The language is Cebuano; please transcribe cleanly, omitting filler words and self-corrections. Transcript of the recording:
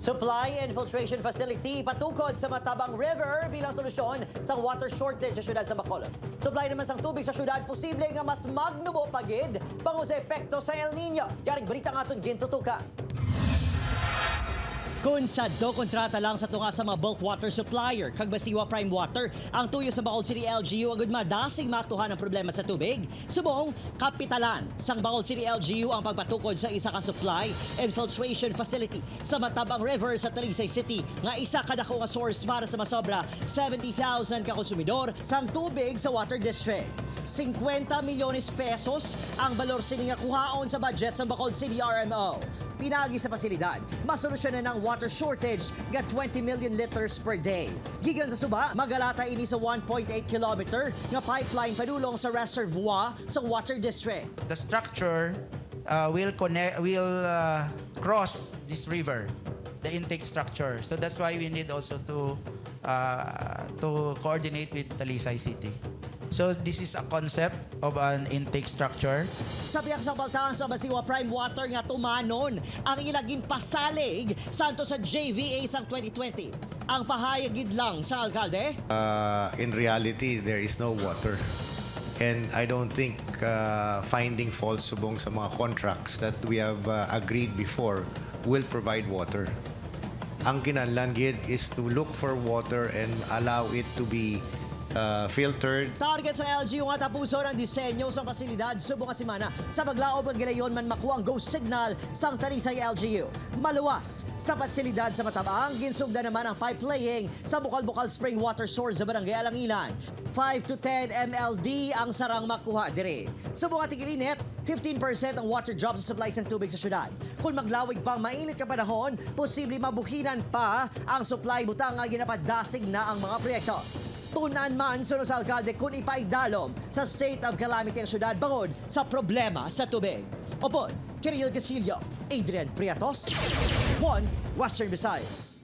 Supply and filtration facility patukod sa Matabang River bilang solusyon sa water shortage sa syudad sa Bacolod. Supply naman sang tubig sa syudad, posible nga mas magnubo pa gid bangod sa epekto sa El Nino. Yaring balita nga aton gintutukan. Kung sadto kontrata lang sa tunga sa mga bulk water supplier kag Baciwa Prime Water ang tuyo sa Bacolod City LGU agud madasig maaktuhan ang problema sa tubig. Subong kapitalan sang Bacolod City LGU ang pagpatukod sa isa ka supply and filtration facility sa Matabang River sa Talisay City nga isa ka dako nga source para sa masobra 70,000 ka konsumidor sang tubig sa water district. 50 milyones pesos ang balor sini nga kuhaon sa budget sa Bacolod City RMO. Pinagi sa pasilidad, masolusyonan ang water shortage nga 20 million liters per day. Gikan sa suba, magalata ini sa 1.8 kilometer nga pipeline padulong sa reservoir sa water district. The structure will connect will cross this river, the intake structure. So that's why we need also to coordinate with Talisay City. So this is a concept of an intake structure. Sa piyak sa baltahan sa Baciwa Prime Water nga tumanon ang ilagin pasalig santo sa JVA sang 2020. Ang pahayag gid lang sa alkalde, In reality, there is no water. And I don't think finding fault subong sa mga contracts that we have agreed before will provide water. Ang kinahanglan gid is to look for water and allow it to be filtered. Target sa LGU nga tapuson ang disenyo sa pasilidad subong nga semana sa paglaob ng gilayon man makuha ang go signal sang Talisay LGU. Maluwas sa pasilidad sa Matabang, ginsugda naman ang pipe laying sa Bukal-Bukal Spring Water Source sa Barangay Alangilan. 5 to 10 MLD ang sarang makuha dire. Subong nga tig-init, 15% ang water drop sa supply ng tubig sa syudad. Kung maglawig pang mainit ka panahon, posible mabuhinan pa ang supply, butang nga ginapadasig na ang mga proyekto. Tunan man suno sa alkalde kung ipaidalom sa state of calamity ang syudad bangod sa problema sa tubig. Upod, Kirill Casillo, Adrian Prietos, 1 Western Visayas.